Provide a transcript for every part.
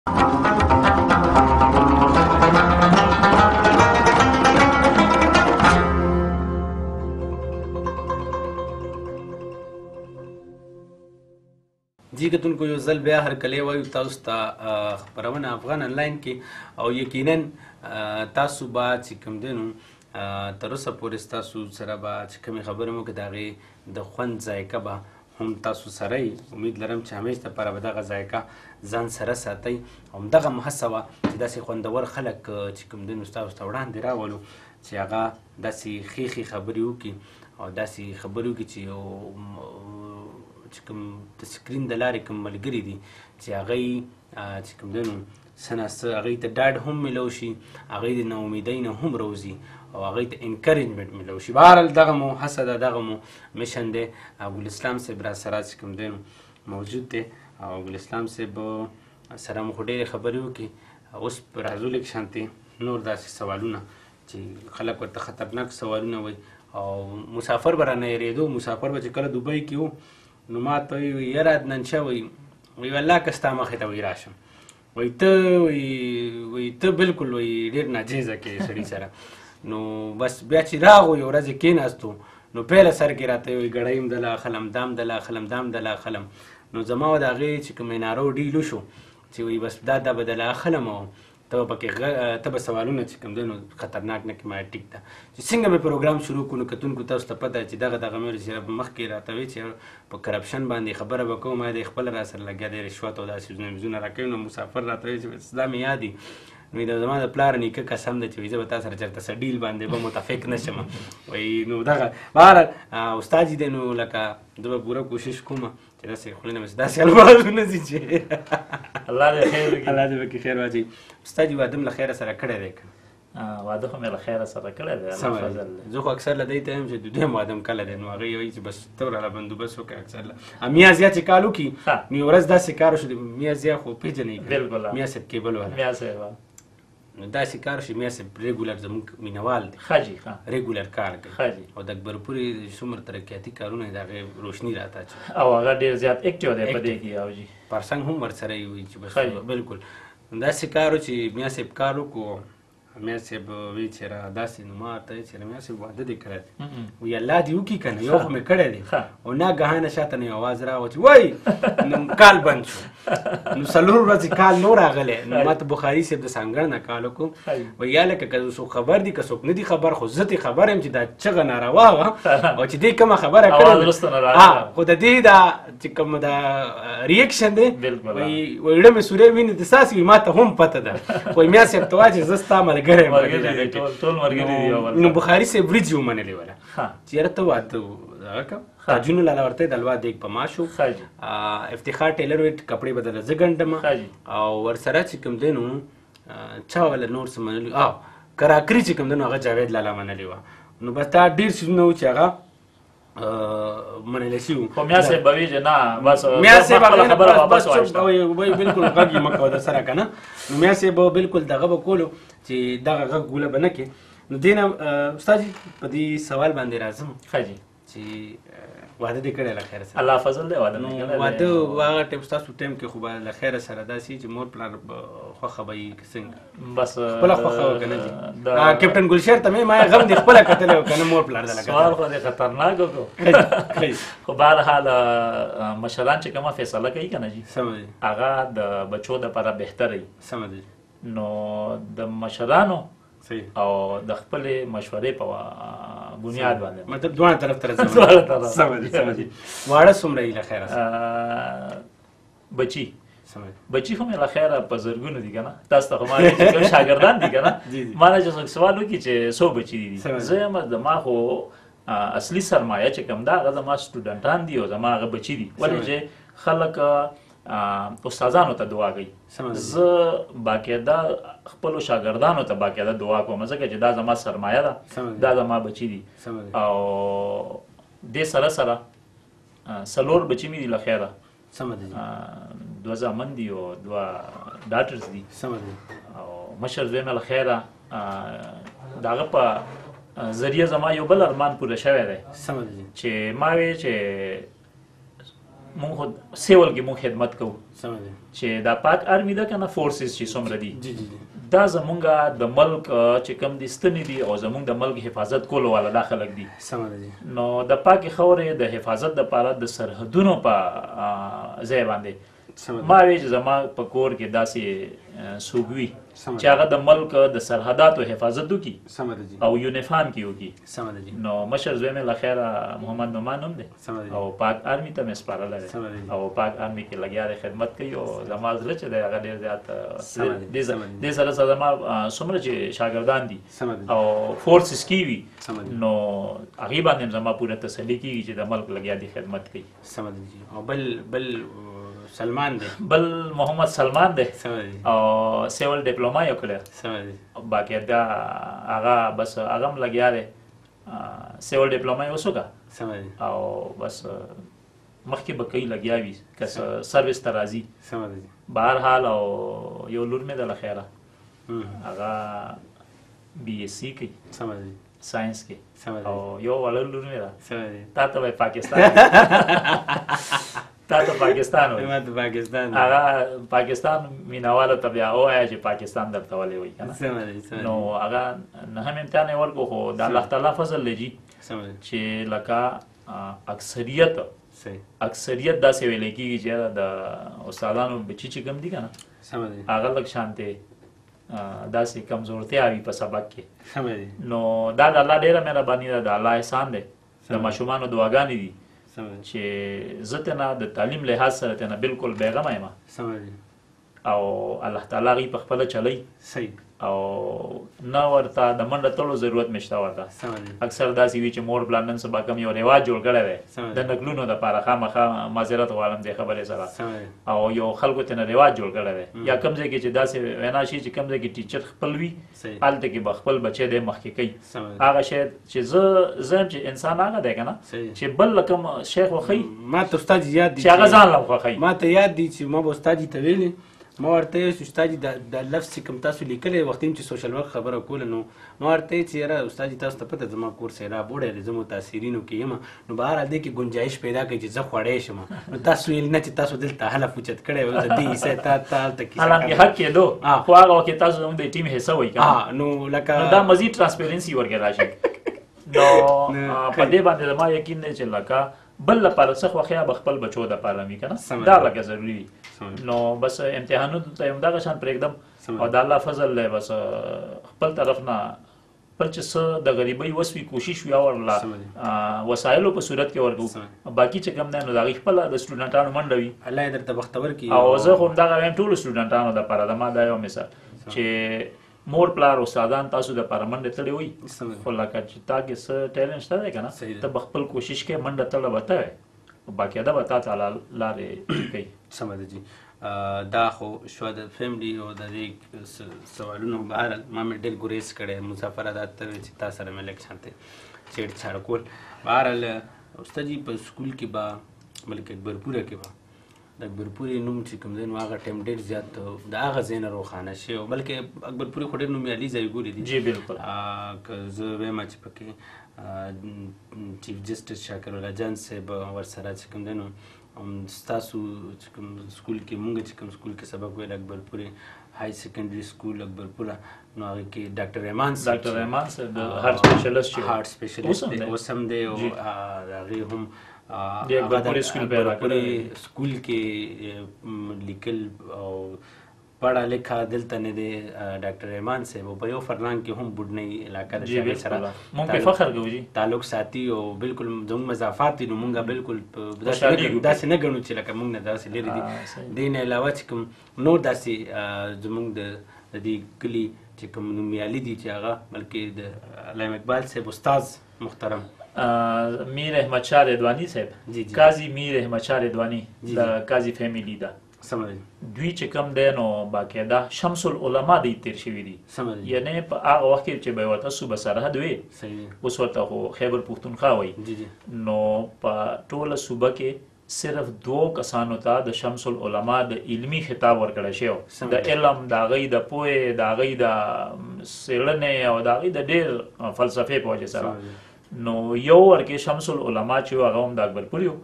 جی کتونکو یو ځل بیا هرکلی وایو تاسو ته خپرونه افغان انلاین کې، او یقینا تاسو به چې کوم دی نو تر اوسه پورې ستاسو سره به چې کومې خبرې مو کړې د هغې د خوند ذایقه به هم تاسو سره یي. امید لرم چې همیش دپاره به دغه ذایقه ځان سره ساتئ. همدغه مو هڅه وه چې داسې خوندور خلک چې کوم دی نو ستاسو ته وړاندې راولو چې هغه داسې ښې ښې خبرې وکړي او داسې خبرې وکړي چې یو چې کوم د سکرین د لارې کوم ملګري دي چې هغوی چې کوم دی نو څه نا څه هغوی ته ډاډ هم میلو شي، هغوی د ناامیدۍ نه هم روځي او هغوی ته انکریجمنټ میلو شي. بهرحال دغه مو هڅه ده، دغه مو mission دی. ګل اسلام صاحب را سره چې کوم دی نو موجود دی او ګل اسلام صاحب سره مو خو ډېرې خبرې وکړي. اوس راځو لږ شانتې نور داسې سوالونه چې خلک ورته خطرناک سوالونه وایي او مسافر به رانه یېرېدو. مسافر به چې کله دوبۍ کې و نو ما ته وایي یاره عدنان شاه وایي وایي والله که ستا مخې ته وایي راشم وایي ته وایي ته بالکل وایي ډېر ناجیزه کې سړي سره. نو بس بیا چې راغو یو ورځ یې کېناستو نو پیله سر کې راته وایي ګړۍ هم دله اخلم، دام دله اخلم، دام دله اخلم. نو زما او د هغې چې کوم انارو ډیل وشو چې وایي بس دا دا به دله اخلم او ته به پکې ته به سوالونه چې کوم دی نو خطرناک نه کړې. ما ټیک ده چې څنګه مې پروګرام شروع کړو نو کتونکو تاسو ته پته چې دغه دغه مې چې مخکې راته وایي چې په کرپشن باندې خبره به کوم، دی خپله را سره لګیا دی رشوت او داسې څیزونه راکوي. نو مسافر راته وایي چې بس دا مې یاد دي. نو د زما د پلار نیکه قسم دی چې وایي زه به تا سره چېرته څه ډیل باندې به متفق نه شم. وایي نو دغه بهرحال استاد دی نو لکه زه به پوره کوشش کوم چې داسې خولې نه به داسې الفاظونه ځي چې الله دې خیر وکړي، الله دې پکې خیر واچوي. استاد واده م له خیره سره کړی دی که نه؟ واده خو مې له خیره سره کړی دی، الله فضل دی. زه خو اکثر له دې ته یم چې د دویم واده م کله دی نو هغه وایي چې بس ته راله بندوبست وکړه. اکثر له میا ضیا چې کال وکړي نو یو ورځ داسې کار وشو، میا ضیا خو پېژنې که نه؟ بالکل، میا صاحب کیبل والا، میا صاحب. نو داسې کار شي میا صاحب ریګولر زموږ مینوال دی، ښه جي، ښه ریګولر کار کوي، ښه جي. او د اکبرپورې څومره ترقیاتي کارونه د هغې روشني راته اچوي او هغه ډېر زیات active دی په دې کې. او جي پرسنګ هم ورسره وي چې بس بالکل داسې کار و چې میا صاحب کار وکړو. میا صاحب وی چې را داسې نو ما ته چې میا صاحب واده دې کړی دی، وایي الله دې وکړي که نه یو خو مې کړی دی. او ناګهانه شاته نه یو اواز راغی چې وایي نو کال بند شو. نو څلور ورځې کال نو راغلی. نو ما ته بخاري صاحب د سانګړ نه کال وکړو، وایي یا لکه که څوک خبر دي که څوک نه دي خبر خو زه ترې خبر یم چې دا چغه ناروا وه او چې دې کومه خبره کړې خو د دې دا چې کوم دا reaction دی وایي وایي ړه مې سورې وینې د څاڅکي ما ته هم پته ده. خو میا صاحب ته وایي چې زه ستا ملګری یم. نو بخاري صاحب وریجې ومنلې وله چې یاره ته واده دغه که تاجونو لالا ورته د الوا دیګ په ما شو. افتخار ټیلر وایي کپړې به درله زه ګنډم او ورسره چې کوم دی نو چا وله نور څه منلي او کراکري چې کوم دی نو هغه جاوید لالا منلې وه. نو بس دا ډېر څیزونه وو چې هغه منلی شي. خو میا صاحب به وایي چې نه بس میا صاحب خپله خبره واپس بس واخیسته. وایي بالکل غږ یې مه کوه در سره که نه. نو میا صاحب به بالکل دغه به کولو چې دغه غږ ګوله به نه کړې. نو دې نه استاد جي په دې سوال باندې راځم ښه جي چې واده دې کړی له خیره سره؟ الله فضل دی واده مې کړی دی. واده هغه ټایم ستاسو ټایم کې خو به له خیره سره داسې چې مور پلار خوښه به یې که څنګه؟ بس خپله خوښه وه که نه جي؟ کپټن ګلشیر ته مې ما غم دې خپله کتلی و که نه مور پلار دله کتلی؟ سوال خو دې خطرناک وکړو. خو بهرحال مشران چې کومه فیصله کوي که نه جي، سمه دی، هغه د بچو دپاره بهتره وي. سمه دی. نو د مشرانو او د خپلې مشورې په بنیاد باندې مطلب دواړه طرف ته راځم. دواړه طرف. سمه دی، سمه دی. واړه څومره یې له خیره سره؟ بچي. سمه دی. بچي خو مې له خیره په زرګونو دي که نه. تاسو ته خو ما ویل چې کوم شاګردان دي که نه، ما نه چې څوک سوال وکړي چې څو بچي دي، زه یم د ما خو اصلي سرمایه چې کوم ده هغه زما سټوډنټان دي او زما هغه بچي دي. ولې چې خلک استادانو ته دعا کوي، زه باقاعده خپلو شاګردانو ته باقاعده دعا کوم، ځکه چې دا زما سرمایه ده، دا زما بچي دي. او دې سره سره څلور بچي مې دي له خیره. دوه زامن دي او دوه daughters دي. او مشر زوی مې له خیره د هغه په ذریعه زما یو بل ارمان پوره شوی دی. چې ما وی چې مونږ خو civil کې مونږ خدمت کوو چې دا پاک army ده که نه، forces چې څومره دي دا زمونږ د ملک چې کوم دي ستنې دي او زمونږ د ملک حفاظت کولو والا دا خلک دي. نو د پاکې خاورې د حفاظت دپاره د سرحدونو په ځای باندې ما وی چې زما په کور کې داسې څوک وي چې هغه د ملک د سرحداتو حفاظت وکړي او یونیفارم کې وکړي. نو مشر زوی مې له خیره محمد نعمان نوم دی او پاک army ته مې سپارلی دی او پاک army کې لګیا دی، خدمت کوي. او زما زړه چې دی هغه ډېر زیات دې سره سره زما څومره چې شاګردان دي او forces کې وي نو هغې باندې هم زما پوره تسلي کېږي چې د ملک لګیا دي خدمت کوي. او بل بل سلمان دی، بل محمد سلمان دی او civil diploma یې کړی، باقاعده هغه بس هغه هم لګیا دی، civil diploma یې اوس وکړه او بس مخکې به کوي لګیا وي که service ته راځي بهرحال. او یو لور مې ده له خیره هغه BSc کوي science کې، او یو وړه لور مې ده تا ته وایي پاکستان، تا ته پاکستان وایي، هغه پاکستان مینهوالو ته بیا ووایه چې پاکستان درته ولې وایي که نه. نو هغه نهم امتحان یې ورکړو، خو د الله تعالی فضل دی جي چې لکه اکثریت داسې ویلی کېږي چې د استادانو بچي چې کوم دي که نه هغه لږ شانتې داسې کمزورتیا وي په سبق کې. نو دا د الله ډېره مهرباني ده، د الله احسان دی، د ماشومانو دعاګانې دي چې زه ترېنه د تعلیم لحاظ سره ترېنه بالکل بېغمه یم او الله تعالی هغوی په خپله چلوي او نه ورته د منډه تړلو ضرورت مې شته ورته. اکثر داسې وي چې مور پلار نن سبا کوم یو رواج جوړ کړی دی د نکلونو دپاره، خامخا معذرت غواړم دې خبرې سره، او یو خلکو ته نه رواج جوړ کړی دی یا کوم ځای کې چې داسې وینا شي چې کوم ځای کې teacher خپل وي هلته کې به خپل بچی دی مخکې کوي. هغه شی چې زه یم چې انسان هغه دی که نه چې بل کوم شی خوښوي، ما ته استاد یاد دی چې هغه ځان له خوښوي. ما ته یاد دی چې ما به استاد ته ویلي، ما ورته ویل چې استاد دا لفظ چې کوم تاسو لیکلی وخت چې social work خبره کوله، نو ما ورته ویل چې یاره استاد تاسو ته پته زما کور سیلاب وړی دی، زه متاثرینو کې یم، نو بهرحال دې کې ګنجایش پیدا کړئ چې زه خوړی شم. نو تاسو ویل نه چې تاسو دلته حلف اوچت کړی و، د دې حصه تا هلته کیسه حالانکه حق کېدو، خو هغه وخت تاسو زموږ د ټیم حصه وئ که نه، نو لکه دا مزید transparency ورکې راشي. نو په دې باندې زما یقین دی چې لکه بل لپاره څه خوښیا به خپل بچو دپاره وي که نه، دا لکه ضروري وي. نو بس امتحانونو ته یې همدغه شان پرېږدم او د الله فضل دی، بس خپل طرف نه خپل چې څه د غریبۍ وس وي کوشش وي او ورله وسایلو په صورت کې ورکوو، باقي چې کوم دی نو د هغوی خپله د سټوډنټانو منډه وي. الله یې درته بختور کړي. او زه خو همدغه وایم ټولو سټوډنټانو دپاره، زما دا یو مثال چې مور پلار استادان تاسو دپاره منډې تړې وي، خو لکه چې تا کې څه talent شته دی که نه، ته به خپل کوشش کوې منډه تړه به ته وې، باقاعده به تا ته لارې کوي. سمه ده جي. دا خو شوه د family او د دې سوالونو. بهرحال ما مې ډېر ګریز کړی، مسافر دا ته وې چې تا سره مې لږ شانتې چېړچاړ کول. بهرحال استاد جي په سکول کې به بلکې اکبرپوره کې به د اکبرپورې نوم چې کوم دی نو هغه ټایم ډېر زیات د هغه ځای نه روښانه شوی، بلکې اکبرپورې خو ډېر نومیالي ځایګوري دي. جي بالکل. که زه وایم چې پکې chief justice شاکر الله جان صاحب ورسره چې کوم دی نو ستاسو چې کوم سکول کې مونږ چې کوم سکول کې سبق ویل اکبرپورې high secondary school اکبرپوره، نو هغې کې ډاکټر رحمان صاحب، ډاکټر رحمان صاحب د heart specialist چې heart specialist دی اوس هم دی، او هغې هم د اکبرپورې سکول پیدا کړی، سکول کې لیکل او پڑھا لکھا دلته نه دی ډاکټر رحمان صاحب، او په یو فرلانګ کې هم بوډنۍ علاقه ده چې هغې سره مونږ پرې فخر کوو جي، تعلق ساتي او بالکل زموږ مضافات دي، نو مونږ بالکل داسې نه ګڼو چې لکه مونږ نه داسې لرې دي. دې نه علاوه چې کوم نور داسې زموږ د دې کلي چې کوم نومیالي دي چې هغه بلکې د علامه اقبال صاحب استاد محترم میر احمد شاه رضواني صاحب، قاضي میر احمد شاه رضواني د قاضي family ده. دوی چې کوم دی نو باقاعده شمس العلماء دی تیر شوي دي، یعنې په هغه وخت کې چې به ورته صوبه سرحد وي، اوس ورته خو خیبر پښتونخوا وایي، نو په ټوله صوبه کې صرف دوو کسانو ته د شمس العلماء د علمي خطاب ورکړی شوی، د علم، د هغوی د پوهې، د هغوی د څېړنې او د هغوی د ډېر فلسفې په وجه سره. نو یو ورکه شمس العلماء چې هغه هم د اکبرپور یو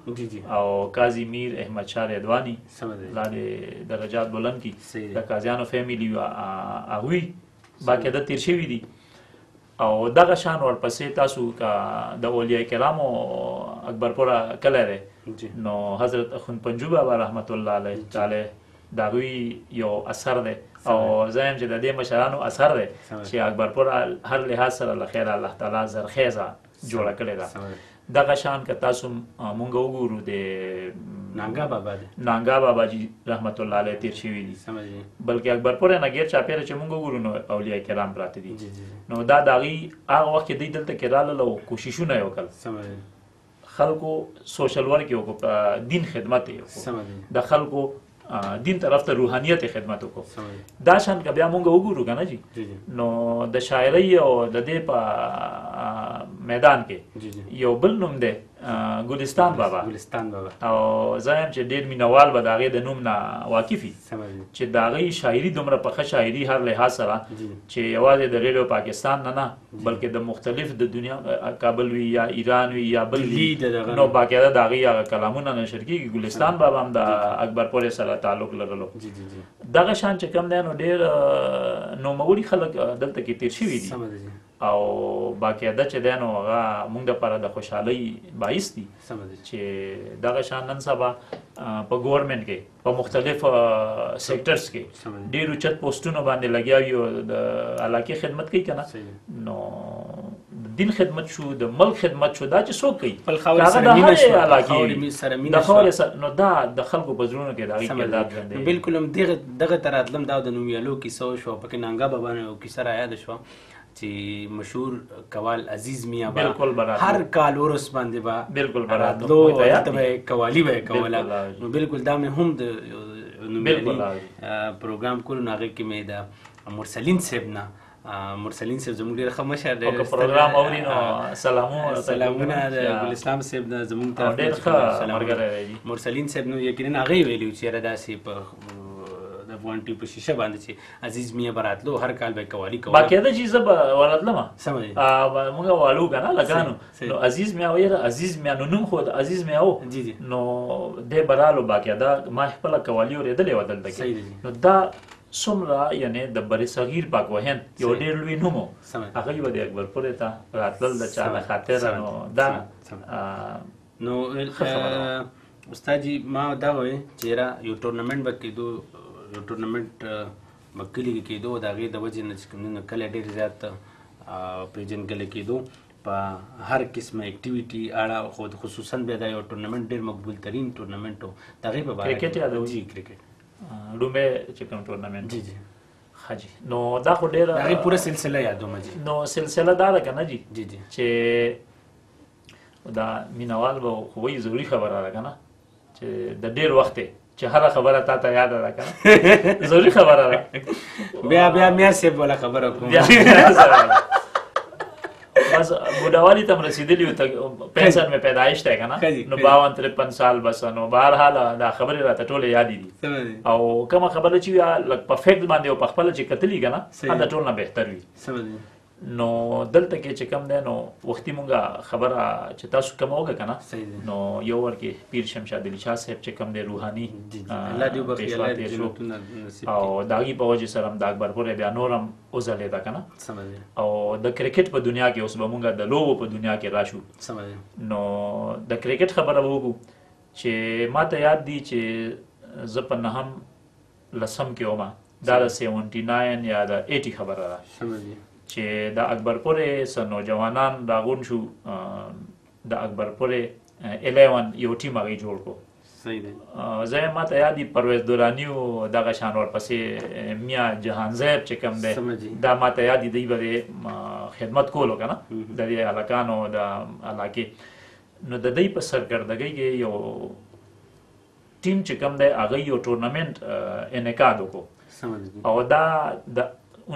او قاضي میر احمد شاه ردوانی الله دې درجات بلند کړي، د قاضیانو فیملی هغوی باقاعده تیر شوي دي. او دغه شان ورپسې تاسو که د اولیاء کرامو اکبرپوره کلی دی، نو حضرت اخوند پنجو بابا رحمت الله علیه تعالی د هغوی یو اثر دی، او زه یم چې د دې مشرانو اثر دی چې اکبرپور هر لحاظ سره له خیره الله تعالی زرخیزه جوړه کړې ده. دغه شان که تاسو مونږ وګورو د نانګا بابا دی، نانګا بابا جي رحمت الله علیه تیر شوي دي، بلکې اکبرپور نه غیر چاپېره چې مونږ وګورو نو اولیاء کرام پراته دي. نو دا د هغوی هغه وخت کې دوی دلته کې رالل او کوششونه یې وکړل، خلکو social work یې وکړو، دین خدمت یې وکړو، د خلکو دین طرف ته روحانیت خدمت وکړو. دا شان که بیا مونږ وګورو که نه جي، نو د شاعرۍ او د دې په میدان کې یو بل نوم دی ګلستان بابا. ګلستان بابا، او زه یم چې ډېر مینوال به د هغې د نوم نه واقف وي چې د هغې شاعري دومره پخه شاعري هر لحاظ سره چې یوازې د ریډیو پاکستان نه نه بلکې د مختلف د دنیا کابل وي یا ایران وي یا بل وي، نو باقاعده د هغې هغه کلامونه نشر کېږي. ګلستان بابا هم د اکبرپورې سره تعلق لرلو. دغه شان چې کوم دی نو ډېر نوموړي خلک دلته کې تېر شوي دي، او باقاعده چې دی نو هغه موږ دپاره د خوشحالۍ باعث دي چې دغه شان نن سبا په ګورنمنټ کې په مختلف sectors کې ډېر اوچت پوسټونو باندې لګیا وي او د علاقې خدمت کوي که نه، نو د دین خدمت شو، د ملک خدمت شو، دا چې څوک کوي هغه د هرې علاقې د خاورې سره، نو دا د خلکو په زړونو کې د هغې کردار ژوندی دی. بالکل هم دغه ته راتلم، دا د نومیالو کیسه وشوه، پکې نانګا بابا نه یو کیسه را یاده شوه چې مشهور قوال عزیز میا به هر کال ورس باندې به بالکل راتلو، هلته به یې قوالي به یې کوله. نو بالکل دا مې هم د نومیالي پروګرام کولو، نو هغې کې مې د مرسلین صاحب نه، مرسلین صاحب زموږ ډېر ښه مشر دی، که پروګرام اوري نو سلامونه د ګل اسلام صاحب نه زموږ طرف ډېر ښه ملګری دی مرسلین صاحب. نو یقینا هغې ویلي چې یاره داسې په د افغان ټي په شیشه باندې چې عزیز میا به راتلو هر کال به یې قوالي کوله. باقاعده چې زه به وراتلم، سمه دی، موږ والو که نه لکانو، نو عزیز میا ویره عزیز میا، نو نوم خو د عزیز میا و، نو دی به رالو باقاعده ما خپله قوالي اورېدلې وه دلته کې. نو دا څومره یعنې د بر صغیر پاک وهند یو ډېر لوی نوم و، هغوی به د اکبرپورې ته راتلل د چا له خاطره. نو دا نو استاد جي ما دا وایي چې یاره یو ټورنمنټ به کېدو، یو ټورنمنټ به کلي کې کېدو، د هغې د وجې نه چې کوم دی نو کلی ډېر زیات پېژندګلی کېدو په هر قسمه activity اړه، خو خصوصا بیا دا یو ټورنمنټ ډېر مقبول ترین ټورنمنټ و، د هغې په باره کې. کرکټ یادوي؟ جي کرکټ لومړی چې کوم ټورنمنټ. جی جی ښه جي، نو دا خو ډېره د هغې پوره سلسله یادوم جي. نو سلسله دا ده که نه جي، جی جی، چې دا مینوال به خو وایي ضروري خبره ده که نه، چې د ډېر وخت دی چې هره خبره تا ته یاده ده که نه، ضروري خبره ده. بیا بیا میا صاحب والا خبره کوم. بس بوډاوالي ته هم رسېدلي یو، پنسل مې پیدایش دی که نه، نو 52 53 سال بس. نو بهرحال دا خبرې راته ټولې یادې دي، او کومه خبره چې وي لږ په فکت باندې او په خپله چې کتلي که نه، دا ټول نه بهتر وي. نو دلته کې چې کوم دی نو وختي مونږه خبره چې تاسو کومه وکړه که نه، نو یو ور کې پیر شمشاد علي شاه صاحب چې کوم دی روحاني پېشوا تېر شو، او د هغې په وجې سره هم د اکبرپورې بیا نور هم وځلېده که نه. او د کرکټ په دنیا کې اوس به مونږه د لوبو په دنیا کې راشو، نو د کرکټ خبره به وکړو چې ما ته یاد دي چې زه په 9 لسم کې وم، دا د 79 یا د 80 خبره ده، چې د اکبرپورې څه نوجوانان راغونډ شو، د اکبرپورې 11 یو ټیم هغې جوړ کړو. زه ما ته یاد دي پرویز دوراني و دغه شان ورپسې میا جهانزیب چې کوم دی، دا ما ته یاد دي دوی به خدمت کولو که نه د دې هلکانو د علاقې. نو د دوی په سرکردګۍ کې یو ټیم چې کوم دی هغه یو ټورنمنټ انعقاد وکړو، او دا د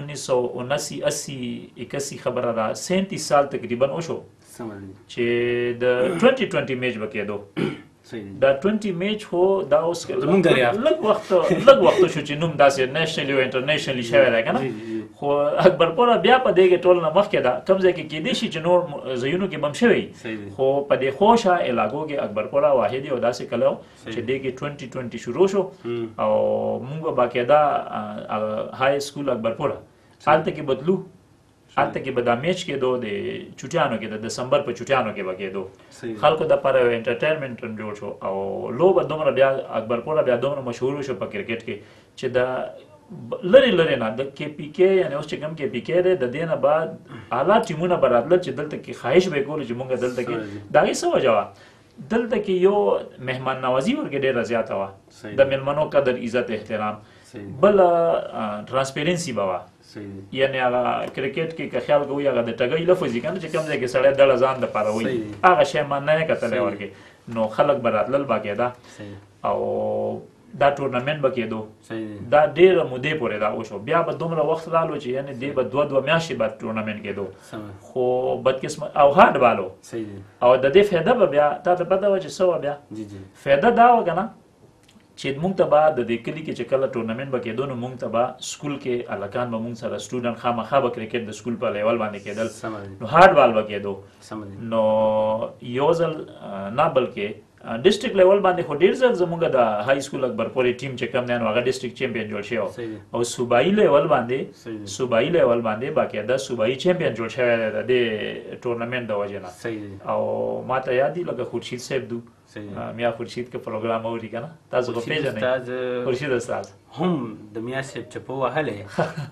1979 80 81 خبره ده، 37 سال تقریبا وشو چې د 2020 میچ به کېدو. دا 20 میچ خو دا اوس لږ وخت شو چې نوم داسې nationally او internationally شوی دی که نه، خو اکبرپوره بیا په دې کې ټول نه مخکې ده، کوم ځای کې کېدای شي چې نور ځایونو کې بم شوی، خو په دې خوشه علاقو کې اکبرپوره واحد یو داسې کلی و چې دې کې 2020 شروع شو او موږ به باقاعده های سکول اکبرپوره هلته کې به تلو، هلته کې به دا میچ کېدو د چوټیانو کې، د دسمبر په چوټیانو کې به کېدو، خلکو دپاره یو انټرټینمنټ جوړ شو. او لوبه دومره بیا اکبرپوره بیا دومره مشهور شو په کرکټ کې چې د لرې لرې نه د کې پي کې، یعنې اوس چې کوم کې پي کې دی د دې نه بعد اعلی ټیمونه به راتلل چې دلته کې خواهش به یې کولو چې مونږ دلته کې د هغې څه وجه وه، دلته کې یو مهمان نوازي ورکې ډېره زیاته وه، د مېلمنو قدر عزت احترام، بله ترانسپیرنسي به وه. یعنې هغه کرکټ کې که خیال کوئ هغه د ټګۍ لفظ وي که نه چې کوم ځای کې سړی دړه ځان دپاره وایي، هغه شی ما نه کتلی ورکې. نو خلک به راتلل باقاعده او دا ټورنمنټ به کېدو، دا ډېره مودې پورې دا وشو. بیا به دومره وخت رالو چې یعنې دې به دوه دوه میاشتې به ټورنمنټ کېدو، خو بدقسمت او هارډ بالو او د دې فایده به بیا تا ته پته وه چې څه وه. بیا فایده دا وه که نه چې مونږ ته به د دې کلي کې چې کله ټورنمنټ به کېدو نو مونږ ته به سکول کې هلکان به مونږ سره سټوډنټ خامخا به کرکټ د سکول په لیول باندې کېدل، نو هارډ بال به کېدو. نو یو ځل نه بلکې ډیسټریکټ لیول باندې خو ډېر ځل زمونږ د های سکول اکبرپورې ټیم چې کوم دی نو هغه ډیسټریکټ چمپین جوړ شوی او صوبایي لیول باندې، صوبایي لیول باندې باقاعده صوبایي چمپین جوړ شوی دی د دې ټورنمنټ د وجې نه. او ما ته یاد دي لکه خورشید صاحب دو، میا خورشید که پروګرام اوري که نه، تاسو خو پېژنئ خورشید استاد هم د میا صاحب چپو وهلی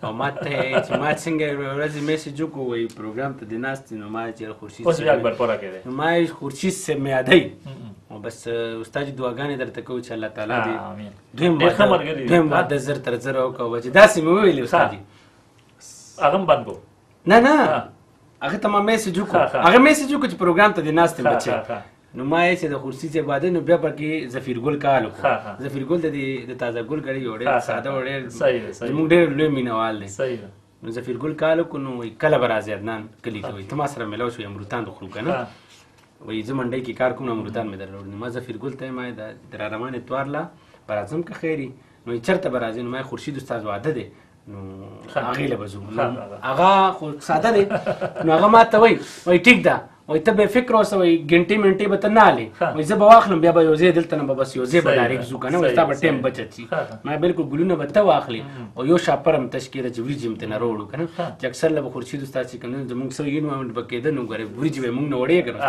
او ما ته چې ما څنګه ورځې میسج وکړو وایي پروګرام ته دې ناست نو ما چې خورشید اوس بیا اکبرپوره کې دی، نو ما یې خورشید صاحب مې یادوي. او بس استاد جي دعاګانې درته کوو چې الله تعالی دې دویم واده زر تر زره وکړو. چې داسې مې وویلې استاد جي هغه هم بند کړو. نه نه هغه ته ما میسج وکړو، هغه میسج وکړو چې پروګرام ته دې ناست یم بچی. نو ما یې چې د خورشید صاحب واده نو بیا پکې ظفیر ګل کال وکړو. ظفیر ګل د دې د تازه ګل ګړی یو ډېر ساده او ډېر زموږ ډېر لوی مینهوال دی. نو ظفیر ګل کال وکړو، نو وایي کله به راځې عدنان کلي ته؟ وایي ته ما سره میلاو شوې امروتان د خورو که نه؟ وایي زه منډۍ کې کار کوم نو امروتان مې درله وړي. نو ما ظفیر ګل ته ما د را روان اتوار له به راځم که خیر وي. نو یې چېرته به راځې؟ نو ما یې خورشید استاد واده دی نو هغې له به ځو. هغه خو ساده دی، نو هغه ما ته وایي وایي ټیک ده، وایي ته بې فکر اوسه، وایي ګنټې منټې به ته نه الې، وایي زه به واخلم بیا به یو ځای دلته نه به بس یو ځای به ډایرکټ ځو که نه، وایي ستا به ټایم بچت شي. ما بلکل ګلونه به ته واخلې او یو شاپر هم تش کېده چې وریجې هم ترې نه راوړو که نه، چې اکثر له به خورشید استاد چې کوم دی زموږ څه انوایرمنټ به کېده نو ګورې وریجې به یې موږ نه وړې که نه.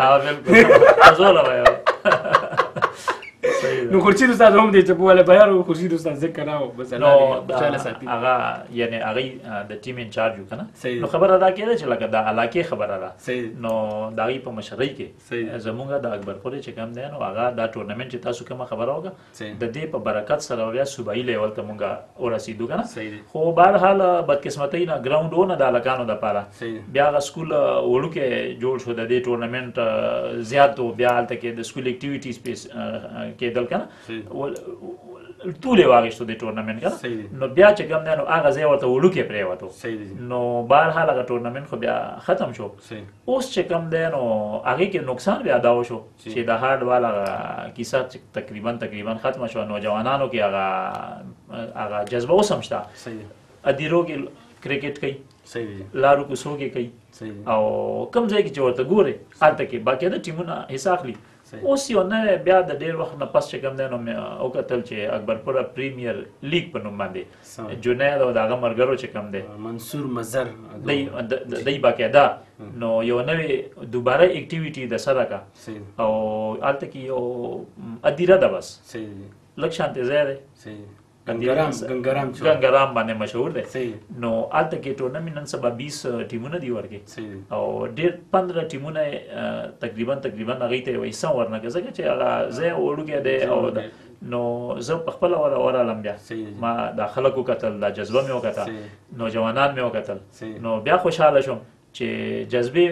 نو خورشید استاد هم دی چې په والا بیار و خورشید استاد ذکر راو بس الله دې خوشحاله ساتي. هغه یعنې هغوی د ټیم انچارج و که نه، نو خبره دا کېده چې لکه د علاقې خبره ده، نو د هغوی په مشرۍ کې زمونږ د اکبرپورې چې کوم دی نو هغه دا ټورنمنټ چې تاسو کومه خبره وکړه د دې په برکت سره بیا صوبایي لیول ته مونږ ورسېدو که نه. خو بهرحال بدقسمتۍ نه ګراونډ و نه د هلکانو دپاره، بیا هغه سکول وړوکی جوړ شو د دې ټورنمنټ زیات و، بیا هلته کې د سکول اکټیویټیز کېدل که نه، ټول یې واخیستو د ټورنمنټ که نه. نو بیا چې کوم دی نو هغه ځای ورته وړوکی پرېوتو، نو بهرحال هغه ټورنمنټ خو بیا ختم شو. اوس چې کوم دی نو هغې کې نقصان بیا دا وشو چې د هارډ وال هغه کیسه چې تقریبا ختمه شوه، نوجوانانو کې هغه جذبه اوس هم شته، ادیرو کې کرکټ کوي، لارو کوڅو کې کوي، او کوم ځای کې چې ورته ګورې هلته کې باقاعده ټیمونه حصه اخلي. اوس یو نوی بیا د ډېر وخت نه پس چې کوم دی نو مې وکتل چې اکبرپوره پریمیر لیګ په نوم باندې جنید او د هغه ملګرو چې کوم دی منصور مظهر دی باقاعده نو یو نوې دوباره اکټیویټي د سره کا، او هلته کې یو ادیره ده، بس لږ شانتې ځای دی، ګنګرام باندې مشهور دی. نو هلته کې ټورنمنټ نن سبا 20 ټیمونه دي ورکې، او ډېر 15 ټیمونه تقریبا هغوی ته یوه حصه ورنه کړه، ځکه چې هغه ځای وړوکی دی. او نو زه په خپله ورغلم، بیا ما دا خلک وکتل، دا جذبه مې وکته، نوجوانان مې وکتل، نو بیا خوشحاله شوم چې جذبې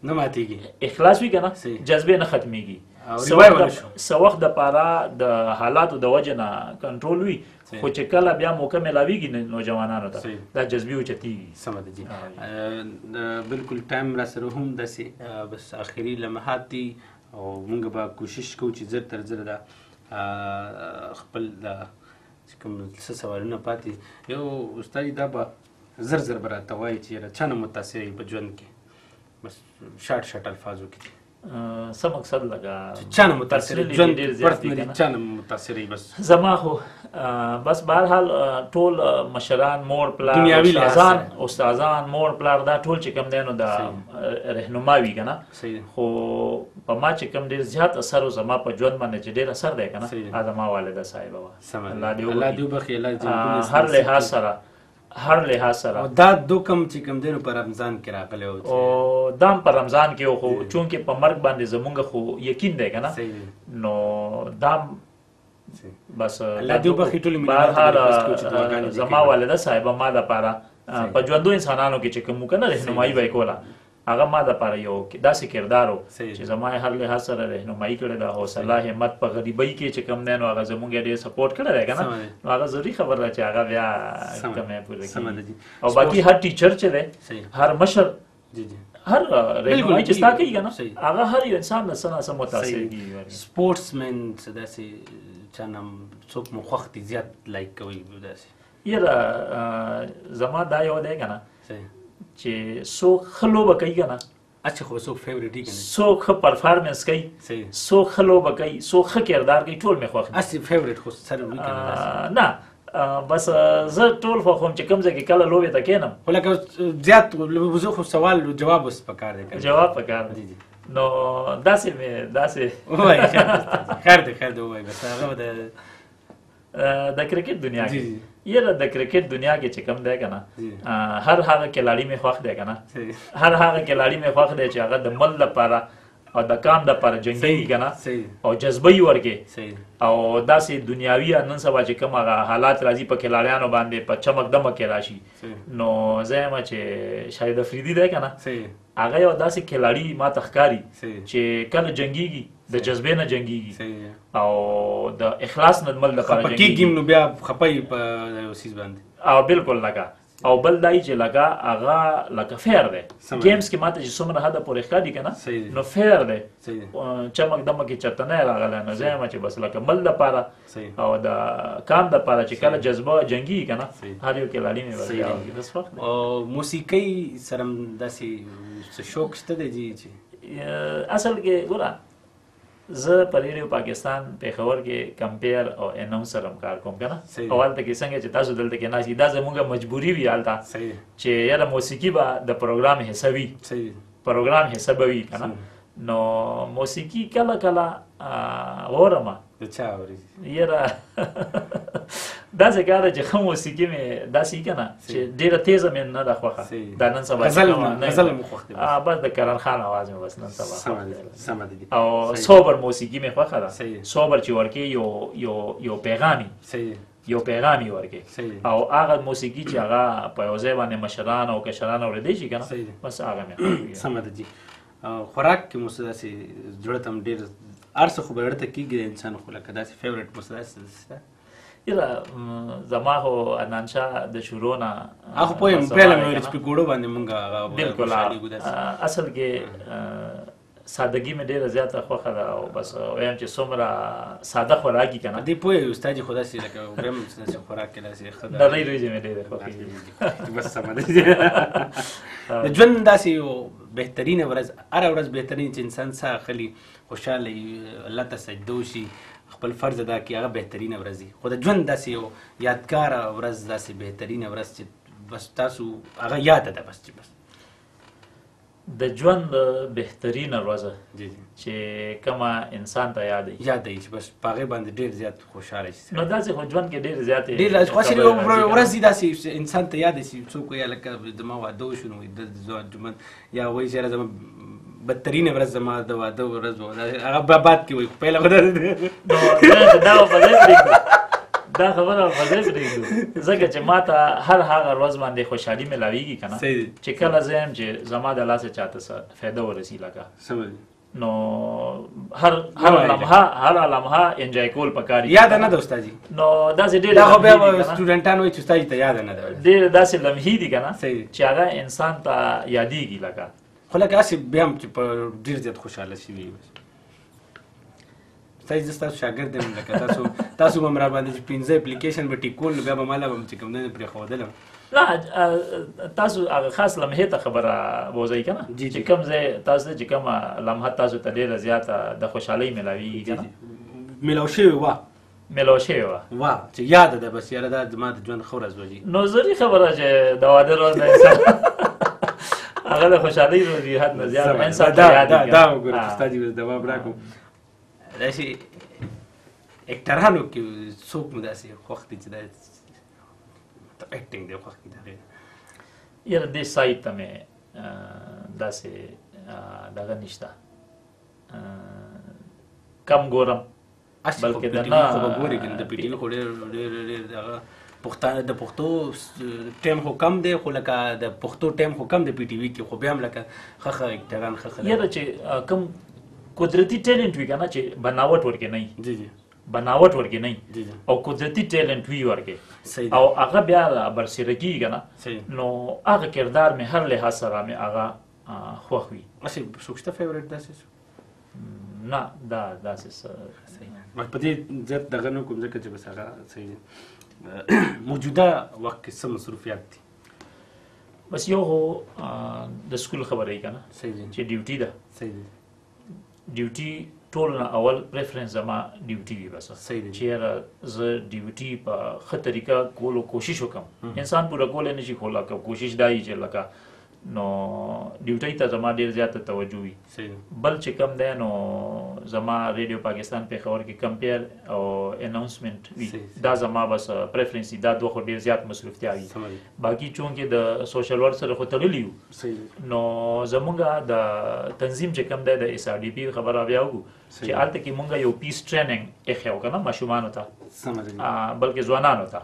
نه ماتېږي، اخلاص وي که نه جذبې نه ختمېږي. څه وخت دپاره د حالاتو د وجې نه کنټرول وي، خو چې کله بیا موقع میلاویږي نوجوانانو ته دا جذبې اوچتېږي. سمه ده جي، بلکل ټایم را سره هم داسې بس آخري لمحات دي، او موږ به کوشش کوو چې زر تر زره دا خپل دا چې کوم څه سوالونه پاتې. یو استاد دا به زر زر به راته وایي چې یاره چا نه متاثر یې په ژوند کې، بس شارټ شارټ الفاظو کې. څه مقصد لکه چا نه متاثر ژوند پرسنلي چا نه متاثر یې؟ بس زما خو بس بهرحال ټول مشران، مور پلار، استادان، مور پلار، دا ټول چې کوم دی نو دا رهنما وي که نه. خو په ما چې کوم ډېر زیات اثر و زما په ژوند باندې چې ډېر اثر دی که نه، هغه زما والده صاحبه وه. الله دې وبخښي، الله دې هر لحاظ سره، هر لحاظ سره. او دا دوکم چې کوم دی نو په رمضان کې راغلی و، او دا هم په رمضان کې و، خو چونکې په مرګ باندې زمونږ خو یقین دی که نه، نو دا بس الله دې وبخښي ټولو مینه. زما والده صاحبه ما دپاره په ژوندو انسانانو کې چې کوم و که نه رهنمایي به یې کوله، هغه ما دپاره یو داسې کردار و چې زما یې هر لحاظ سره رهنمایي کړې ده. حوصله، همت، په غریبۍ کې چې کوم دی نو هغه زمونږ یې ډېر support کړی دی که نه، نو هغه ضروري خبره ده چې هغه بیا کمی پوره کړي. او باقي هر teacher چې دی، هر مشر، هر رهنمایي چې ستا کوي که نه، هغه هر یو انسان له څه نا څه متاثر کېږي. sportsman څه داسې چا نه څوک مو خوښ دي، زیات like کوئ داسې؟ یاره زما دا یو دی که نه چې څوک ښه لوبه کوي که نه، هسې خو به څوک favourite وي که نه، څوک ښه performance کوي، څوک ښه لوبه کوي، څوک ښه کردار کوي، ټول مې خوښ دي. هسې favourite خو سره وي که نه؟ نه بس زه ټول خوښوم چې کوم ځای کې کله لوبې ته کښېنم، خو لکه زیات زه خو سوال جواب اوس پکار دی، جواب پکار دی. نو داسې مې داسې ووایي. خیر دی، خیر دی، ووایي بس. هغه به د کرکټ دنیا کې، یاره د کرکټ دنیا کې چې کوم دی که نه، هر هغه کلاړي مې خوښ دی که نه، هر هغه کلاړي مې خوښ دی چې هغه د مل لپاره او د کام دپاره جنګېږي که نه، او جذبه یې ورکړي، او داسې دنیاوي نن سبا چې کوم هغه حالات راځي په کلاړیانو باندې په چمک دمک کې راشي، نو زه یم چې شاهد افریدي دی که نه، هغه یو داسې کلاړي ما ته ښکاري چې کله جنګېږي د جذبې نه جنګېږي او د اخلاص نه د مل دپاره جنګېږي، خفه کېږي نو بیا خفه یې په یو څیز باندې. او بالکل لکه او بل دا چې لکه هغه لکه fair دی games کې ماته چې څومره حده پورې ښکاري که نه، نو fair دی، چمک دمک کې چېرته نه راغلی. نو زه یم چې بس لکه مل دپاره او د کام دپاره چې کله جذبه جنګېږي که نه، هر یو کلاړي مې بس خوښ دی. او موسیقۍ سره هم داسې څه شوق شته دی چې اصل کې ګوره زه په ریډیو پاکستان پېښور کې compere او announcer هم کار کوم که نه، او هلته کې څنګه چې تاسو دلته کې ناست یئ، دا زموږ مجبوري وي هلته چې یاره موسیقي به د پروګرام حصه وي، پروګرام حصه به وي که نه. نو موسیقي کله کله اورمه. د چا اورې؟ یاره داسې کار چې ښه موسیقي مې داسې که نه چې ډېره تېزه مې نه ده خوښه، دا نن سبا غزل مو خوښ دی، بس د کرن خان اواز مې بس نن سبا سمه ده. او sober موسیقي مې خوښه ده، sober چې ورکې یو یو یو پیغام یو پیغام یې ورکې، او هغه موسیقي چې هغه په یو ځای باندې مشران او کشران اورېدی شي که نه، بس هغه مې سمه ده جي. خوراک کې مو څه داسې زړه ته هم ډېر هر څه خو به زړه ته کېږي انسان، خو لکه داسې favourite مو څه داسې شته؟ یاره زما خو عدنان شاه د شروع نه هغه خو پوه یم، پیله مې ویل چې په ګوړو باندې مونږ هغه بالکل اصل کې سادګي مې ډېره زیاته خوښه ده، او بس وایم چې څومره ساده خوراک یې که نه. دې پوه یې استاد خو داسې لکه وایم چې داسې خوراک کې داسې ښه ده. نرۍ وریجې مې ډېرې خوښېږي. بس سمه ده. د ژوند داسې یو بهترینه ورځ، هره ورځ بهترین چې انسان ساه اخلي، خوشحاله وي، الله ته سجده وشي، خپل فرض ادا کړي، هغه بهترینه ورځ وي. خو د ژوند داسې یو یادګاره ورځ، داسې بهترینه ورځ چې بس تاسو هغه یاده ده، بس چې بس د ژوند بهترینه ورځ چې کومه انسان ته یاد وي، یاد وي چې بس په هغې باندې ډېر زیات خوشحاله شي. نو داسې خو ژوند کې ډېر زیات ډېر خو هسې ورځ داسې انسان ته یاد شي، څوک وایي لکه زما واده وشو نو د ژوند، یا وایي چې یاره زما بدترینه ورځ زما د واده ورځ وه، هغه بعد کې وایي، خو پیله خو دا به ځای پرېږدو، دا خبره په ځای پرېږدو، ځکه چې ما ته هر هغه ورځ باندې خوشحالي میلاویږي که نه، چې کله زه یم چې زما د لاسه چاته څه فایده ورسي لکه نو هر هر لمحه هر لمحه enjoy کول پکار دي. یاد نه ده استاد جی؟ نو داسې ډېر دا خو بیا سټوډنټان وایي چې استاد ته یاد نه ده، ډېر داسې لمحې دي که نه چې هغه انسان ته یادېږي لکه. خو لکه هسې بیا هم چې په ډېر زیات خوشحاله شوي. استاد زه ستاسو شاګرد یم، لکه تاسو به هم را باندې چې 5 application به ټیک کول، بیا به ما له به هم چې کوم دی پرېښودلم. نه تاسو هغه خاص لمحې ته خبره بوځئ که نه، چې کوم ځای تاسو چې کومه لمحه تاسو ته ډېره زیاته د خوشحالۍ میلاویږي که نه؟ میلاو شوې وه، میلاو شوې وه، وه چې یاده ده بس یاره دا زما د ژوند ښه ورځ وه جي. نو ضروري خبره چې د واده ورځ ده انسان هغه د خوشحالۍ ورځ وي، حد نه زیات انسان ته یاد وي. دا وګوره چې ستا جي ځواب راکړو. داسې اکټرانو کې څوک مو داسې خوښ دي چې دا اکټینګ دی خوښ دي د هغې؟ یاره دې سایت ته مې داسې دغه نشته، کم ګورم، بلکې د نه خو به ګورې که نه، د پي ټي وي خو ډېر ډېر ډېر دغه پښتانه د پښتو ټایم خو کم دی، خو لکه د پښتو ټایم خو کم دی پي ټي وي کې، خو بیا هم لکه ښه ښه اکټران ښه ښه. یاره چې کوم قدرتي ټیلنټ وي که نه، چې بناوټ ورکې نه وي، جی جی، بناوټ ورکې نه وي او قدرتي ټیلنټ وي ورکې، او هغه بیا برسېره کېږي که نه، نو هغه کردار مې هر لحاظ سره مې هغه خوښ وي. هسې څوک شته فیورټ داسې څوک؟ نه دا داسې څه بس په دې زیات دغه نه کوم، ځکه چې بس هغه صحیح دی. موجوده وخت کې څه مصروفیات دي؟ بس یو خو د سکول خبره یې که نه، چې ډیوټي ده، صحیح دی، ډیوټي ټول نه اول پریفرنس زما ډیوټي وي بس، چې یاره زه ډیوټي په ښه طریقه کولو کوشش وکړم. انسان پوره کولی نه شي، خو لکه کوشش دا وي چې لکه نو ډیوټۍ ته زما ډېر زیاته توجه وي. بل چې کوم دی نو زما ریډیو پاکستان پېښور کې کمپیر او اناونسمنټ وي، دا زما بس پریفرنس دي. دا دوه خو ډېر زیات مصروفتیا وي. باقي چونکې د سوشل ورک سره خو تړلي یو، نو زمونږ د تنظیم چې کوم دی د اس ار ډي پي خبره بیا وکړو چې هلته کې مونږ یو پیس ټریننګ ایښی و که نه ماشومانو ته، بلکې ځوانانو ته.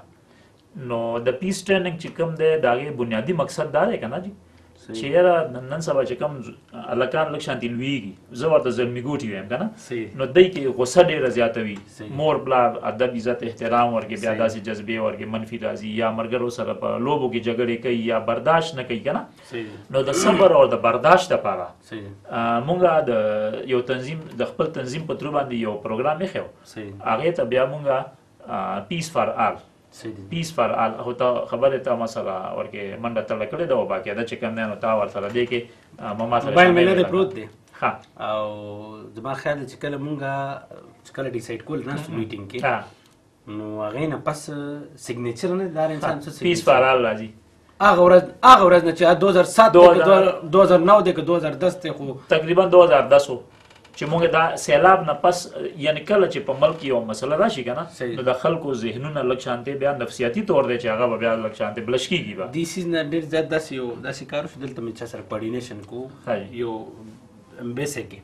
نو د پیس ټریننګ چې کوم دی د هغې بنیادي مقصد دا دی که نه جي چې یاره نن سبا چې کوم هلکان لږ شانتې لویږي، زه ورته زلمي ګوټي وایم که نه، نو دی کې غوسه ډېره زیاته وي، مور پلار ادب عزت احترام ورکړي، بیا داسې جذبې ورکړي منفي راځي، یا ملګرو سره په لوبو کې جګړې کوي یا برداشت نه کوي که نه. نو د صبر او د برداشت لپاره مونږ د یو تنظیم د خپل تنظیم په ترو باندې یو پروګرام ایښی و، هغې ته بیا مونږ پیس فار آل، پیس فار آل، خو ته خبرې ته ما سره ورکې منډه تړه کړې ده او باقاعده چې کوم دی نو تا ورسره دې کې ما سره موبایل مې نه دی پروت دی. ښه، او زما خیال دی چې کله مونږ چې کله ډیسایډ کول ناستو میټینګ کې، نو هغې نه پس سیګنیچر نه دی، دا انسان څه پیس فار آل راځي. هغه ورځ، هغه ورځ نه چې 2007 دی که 2009 دی که 2010 دی، خو تقریبا 2010 و چې موږ دا سیلاب نه پس، یعنی کله چې په ملک یو مسله راشي که نه، نو د خلکو ذهنونه لږ شانتې بیا نفسیاتي طور دی چې هغه به بیا لږ شانتې بلش کېږي. به دې څیز نه ډېر زیات داسې یو داسې کار وشو، دلته مې چا سره کوارډینیشن کو یو امبیسه کې،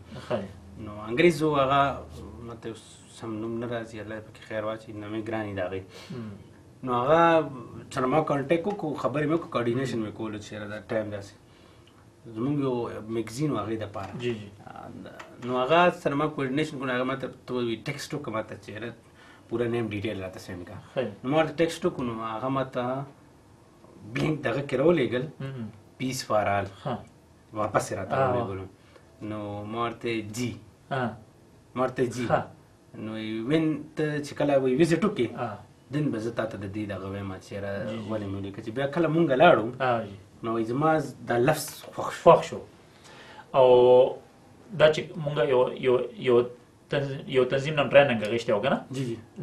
نو انګریز و، هغه ماته سم نوم نه راځي، الله یې پکې خیر واچوي، نومې ګرانې د هغې. نو هغه سره ما کانټیکټ وکړو، خبرې مې وکړو، کوارډینیشن مې کولو چې یاره دا ټایم داسې زمونږ یو میګزین و هغې دپاره. نو هغه سره ما کوارډینیشن کړو، هغه ماته ته ووایي ټیکسټ وکړه ماته چې یاره پوره نیم ډیټیل راته سینډ کړه. نو ما ورته ټیکسټ وکړو، نو هغه ماته بلینک دغه کې راولېږل، پیس فار آل واپس یې راته راولېږلو. نو ما ورته جي، ما ورته جي، نو وین ته چې کله وایي ویزیټ وکړې دن به زه تا ته د دې دغه وایم چې یاره ولې مې ولیکه. چې بیا کله مونږ لاړو نو وایي زما دا لفظ خوښ شو. خوښ شو. او دا چې مونږ یو یو یو یو تنظیم نم ټریننګ اخیستی و که نه،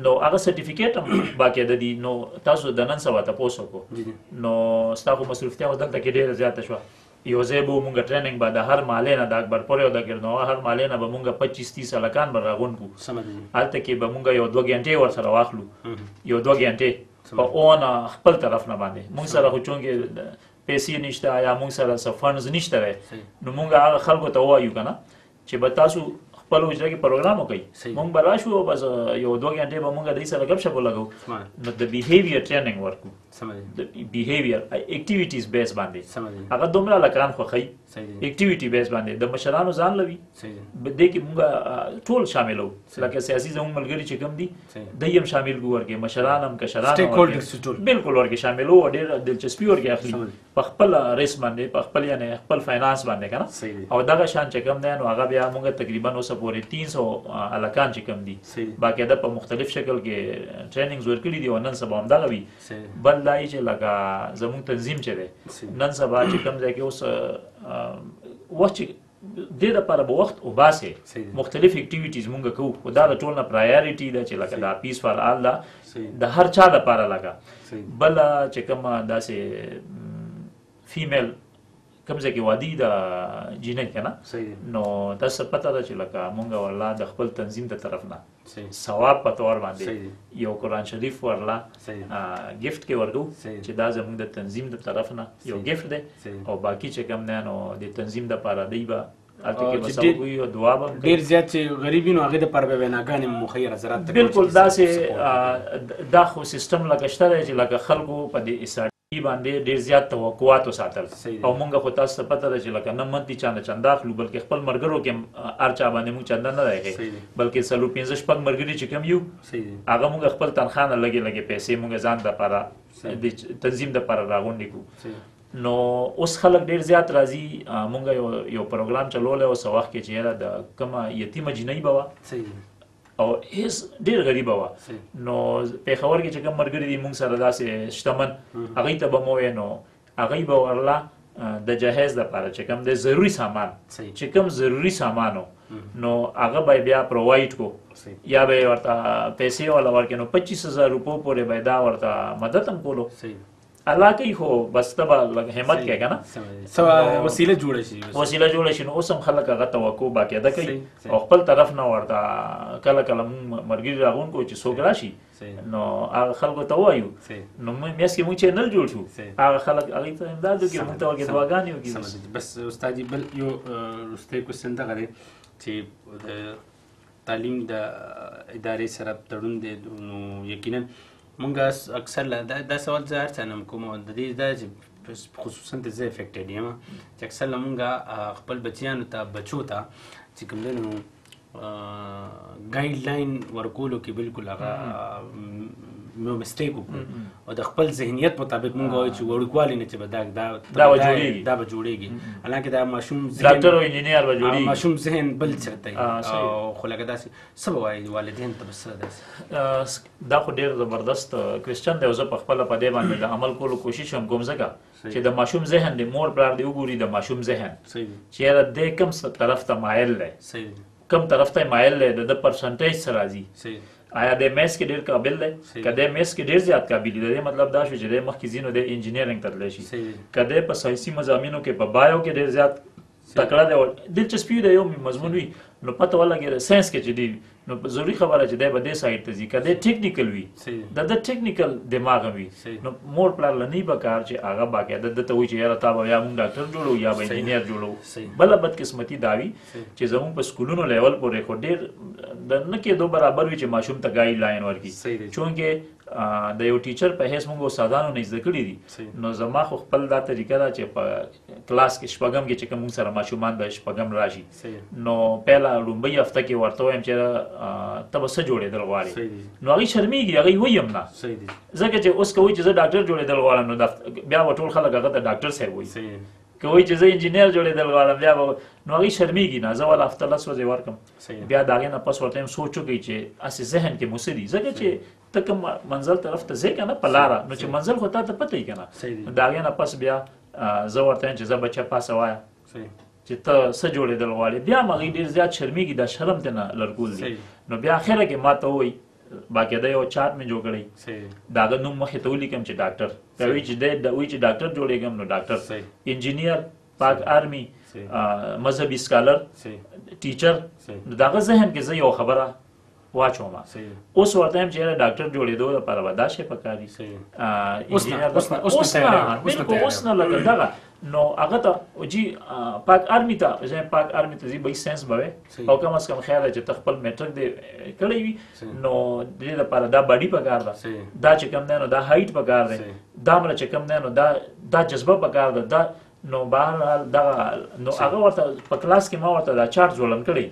نو هغه سرټیفیکیټ هم باقاعده دي. نو تاسو د نن سبا تپوس وکړو، نو ستا خو مصروفتیا اوس دلته کې ډېره زیاته شوه. یو ځای به مونږ ټریننګ به د هر مالې نه د اکبرپورې او د ګردنوا هر مالې نه به مونږ 25 30 هلکان به راغونډ کړو، هلته کې به مونږ یو دوه ګنټې ورسره واخلو، یو دوه ګنټې په اون خپل طرف نه باندې. مونږ سره خو چونکې پیسې نشته یا مونږ سره څه فنډز نشته دی، نو مونږ هغه خلکو ته ووایو که نه چې به تاسو خپل حجره کې پروګرام وکړئ، مونږ به راشو او بس یو دوه ګنټې به مونږ دوی سره ګپ شپ ولګوو. نو د بیهیویر ټریننګ ورکړو، د بیهیویر اکټیویټیز بیس باندې، هغه دومره هلکان خوښوي اکټیویټي بیس باندې، د مشرانو ځان لوي دې کې مونږ ټول شاملو، لکه سیاسي زموږ ملګري چې کوم دي دی هم شامل کړو ورکې، مشران هم کشران هم بالکل ورکې شاملو، او ډېره دلچسپي ورکې اخلي په خپل ریس باندې، په خپل یعنی خپل فاینانس باندې که نه. او دغه شان چې کوم دی نو هغه بیا مونږ تقریبا اوسه پورې 300 هلکان چې کوم دي باقاعده په مختلف شکل کې trainings ورکړي دي او نن سبا همدغه وي. بل دا چې لکه زموږ تنظیم چې دی نن سبا چې کوم ځای کې اوس وخت چې دې دپاره به وخت وباسې مختلف activities مونږ کوو، خو دا د ټول نه priority ده چې لکه دا Peace for All ده د هر چا دپاره. لکه بله چې کومه داسې female کوم ځای کې وادي د جینۍ که نه، نو تاسو پته ده چې لکه مونږ ورله د خپل تنظیم د طرف نه ثواب په تور باندې یو قرآن شریف ورله gift کې ورکو چې دا زمونږ د تنظیم د طرف نه یو gift دی، او باقي چې کوم دی نو د تنظیم دپاره دی به هلته کې به ثواب وي او دعا به هم ډېر زیات چې غریب وي نو هغې دپاره به ویناګانې مخیر حضرات ته بالکل داسې دا خو سیستم لکه شته دی چې لکه خلکو په دې اس باندې ډېر زیات توقعات وساتل، او مونږ خو تاسو ته پته ده چې لکه نه منتي چا نه چنده اخلو، بلکې خپل ملګرو کې هر چا باندې مونږ چنده نه دی بلکې څلور پنځه شپږ ملګري چې کوم یو هغه مونږ خپل تنخوا نه لږې لږې پیسې مونږ ځان دپاره د تنظیم دپاره راغونډې کړو. نو اوس خلک ډېر زیات راځي. مونږ یو پروګرام چلولی و څه وخت کې چې یاره د کومه یتیمه جینۍ به وه او هیڅ ډېر غریبه وه، نو پېښور کې چې کوم ملګري دي مونږ سره داسې شتمن هغوی ته به مو ویې، نو هغوی به ورله د جهیز دپاره چې کوم دی ضروري سامان چې کوم ضروري سامان و نو هغه به یې بیا provide کو یا به یې ورته پیسې وله ورکړې، نو 25,000 روپو پورې به یې دا ورته مدد هم کولو. الله کوي خو بس ته به لږ همت کوې که نه، وسیله جوړه شي، وسیله جوړه شي. نو اوس هم خلک هغه توقع باقاعده کوي او خپل طرف نه ورته کله کله مونږ ملګري راغونډ کړو چې څوک راشي نو هغه خلکو ته ووایو، نو میاشت کې مونږ channel جوړ شو هغه خلک هغوی ته امداد وکړي، مونږ ته ورکې دعاګانې وکړي. بس استاد بل یو وروستی question دغه دی چې د تعلیم د ادارې سره تړون دی، نو یقینا مونږ اکثر دا سوال زه هر چا نه کوم او د دې دا چې خصوصا ته زه affected یم چې اکثر له مونږ خپل بچیانو ته بچو ته چې کوم دی نو guideline ورکولو کې بالکل هغه mistake وکړو او د خپل ذهنیت مطابق مونږ وایو چې وړوکوالي نه چې به دا دا به جوړېږي، حالانکه دا ماشوم ډاکټر او انجینر به جوړېږي، ماشوم ذهن بل چېرته وي. او خو لکه داسې څه به وایي والدین ته به څه داسې؟ دا خو ډېر زبردست question دی او زه په خپله په دې باندې د عمل کولو کوشش هم کوم، ځکه چې د ماشوم ذهن دی مور پلار دی وګوري د ماشوم ذهن چې یاره دی کوم طرف ته مایل دی، کوم طرف ته مایل دی، د ده percentage څه راځي، آیا د maths کې ډېر قابل دی، که دی maths کې ډېر زیات قابل دی د دې مطلب دا شو چې دی مخکې ځي نو دی engineering ته تللی شي، که دی په ساینسي مضامینو کې په bio کې ډېر زیات تکړه دی او دلچسپي د یو مضمون وي نو پته ولګېده ساینس کې چې دی نو ضروري خبره چې دی به دې side ته ځي، که دی technical وي د ده technical دماغ وي نو مور پلار له نه په کار چې هغه باقاعده ده ته وایي چې یاره تا به یا موږ ډاکټر جوړو یا به انجینر جوړو. بله بدقسمتي دا وي چې زموږ په سکولونو level پورې خو ډېر د نه کېدو برابر وي چې ماشوم ته guideline ورکړي، چونکې د یو teacher په حیث موږ استادانو نه زده کړي دي. نو زما خو خپل دا طریقه ده چې په کلاس کې شپږم کې چې کوم موږ سره ماشومان د شپږم راشي نو پهله لومړۍ هفته کې ورته وایم چې ته به څه جوړېدل غواړې، نو هغوی شرمېږي، هغوی وایي هم نه، ځکه چې اوس که وایي چې زه ډاکټر جوړېدل غواړم نو بیا به ټول خلک هغه ته ډاکټر صاحب وایي، که وایي چې زه انجینر جوړېدل غواړم بیا به نو هغوی شرمېږي نه. زه وله هفته 10 ورځې ورکړم، بیا د هغې نه پس ورته یم سوچ وکړئ چې هسې ذهن کې مو څه دي، ځکه چې ته کوم منزل طرف ته ځې که نه په لاره نو چې منزل خو تا ته پته وي که نه، د هغې نه پس بیا زه ورته یم چې زه بچه پاسه وایه چې ته څه جوړېدل غواړې، بیا هم هغوی ډېر زیات شرمېږي، دا شرم ترې نه لرکول دي. نو بیا اخره کې ما ته ووایي باقاعده یو چارت مې جوړ کړی، د هغه نوم مخې ته ولیکم چې ډاکټر، که وایي چې دی وایي چې ډاکټر جوړېږم نو ډاکټر، انجینر، پاک army، مذهبي scholar، teacher، نو د هغه ذهن کې زه یو خبره واچوم. اوس ورته یم چې یاره ډاکټر جوړېدو لپاره به دا شی پکار وي، اوس نه بالکل اوس نه لکه دغه نو هغه ته جی پاک army ته زه پاک army ته ځي به ساینس به وي او کم از کم خیال چې ته خپل میټرک دې کړی وي نو د دې لپاره دا body پکار ده، دا چې کم دی نو دا height پکار دی، دا مله چې کم دی نو دا جذبه پکار ده، دا نو بهرحال دغه نو هغه ورته په کلاس کې ما ورته دا چارت ځوړند کړی،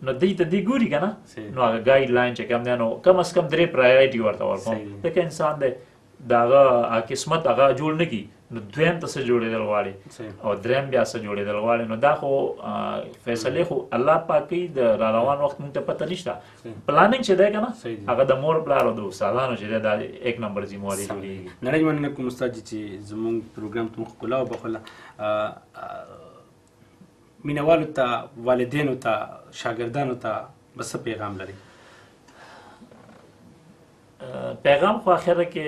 نو دوی ته دی ګوري که نه نو هغه guideline چې کم دی نو کم از کم 3 priority ورته ورکوم، ځکه انسان دی د هغه قسمت هغه جوړ نه کړي نو دویم ته څه جوړېدل غواړي او دریم بیا څه جوړېدل غواړي. نو دا خو فیصلې خو الله پاک کوي، د را روان وخت مونږ ته پته نشته. planning چې دی که نه هغه د مور پلار او د استادانو چې دی دا یک نمبر ذمهواري جوړېږي. نړۍ مننه کوم استاد جي چې زموږ پروګرام ته مو ښکلا وبښله. مینهوالو ته، والدینو ته، شاګردانو ته به څه پیغام لري؟ پیغام خو اخره کې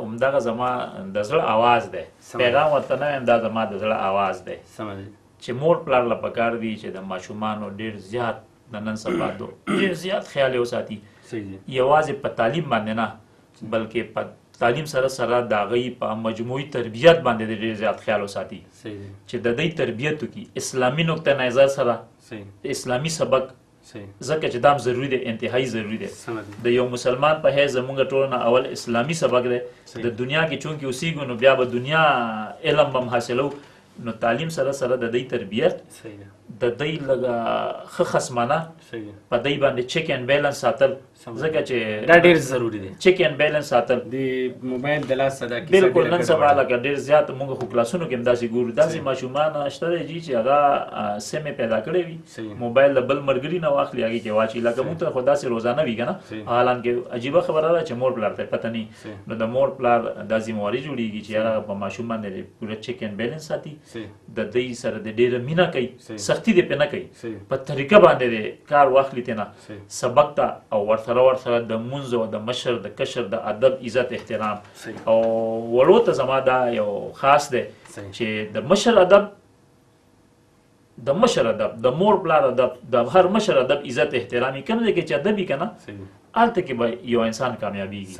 همدغه زما د زړه اواز دی، پیغام ورته نه وایم، دا زما د زړه اواز دی چې مور پلار له پکار دي چې د ماشومانو ډېر زیات د نن سبا ډېر زیات خیال یې وساتي، یوازې په تعلیم باندې نه بلکې په تعلیم سره سره د هغوی په مجموعي تربیت باندې ډېر زیات خیال وساتي، چې د دوی تربیت وکړي اسلامي نقطه نظر سره، اسلامي سبق، ځکه چې دا هم ضروري دی، انتهایی ضروري دی. د یو مسلمان په حیث زمونږ ټولنه اول اسلامي سبق دی، د دنیا کې چونکې اوسیږو نو بیا به دنیا علم به هم حاصلو، نو تعلیم سره سره د دوی تربیت، د دوی لږه ښه خصمانه په دوی باندې check and balance ساتل، ځکه چې دا ډېر ضروري دی check and balance ساتل. د موبایل د لاس دا کیسه بالکل نن سبا لکه ډېر زیات موږ خو کلاسونو کې هم داسې ګورو، داسې ماشومان شته دی جي چې هغه سیمې پیدا کړی وي، موبایل د بل ملګري نه واخلي هغې کې واچوي، لکه موږ ته خو داسې روزانه وي که نه، حالانکه عجیبه خبره ده چې مور پلار ته پته نه، نو د مور پلار دا ذمهواري جوړېږي چې هغه په ماشوم باندې پوره check and balance ساتي، د دوی سره د ډېره مینه کوي، سختي دې پې نه کوي، په طریقه باندې دې کار واخلي ترې نه سبق ته، او ورسره ورسره د مونځ او د مشر د کشر د ادب عزت احترام. او وړو ته زما دا یو خاص دی چې د مشر ادب، د مشر ادب، د مور پلار ادب، د هر مشر ادب عزت احترام یې کوم ځای کې چې ادب وي که نه هلته کې به یو انسان کامیابېږي.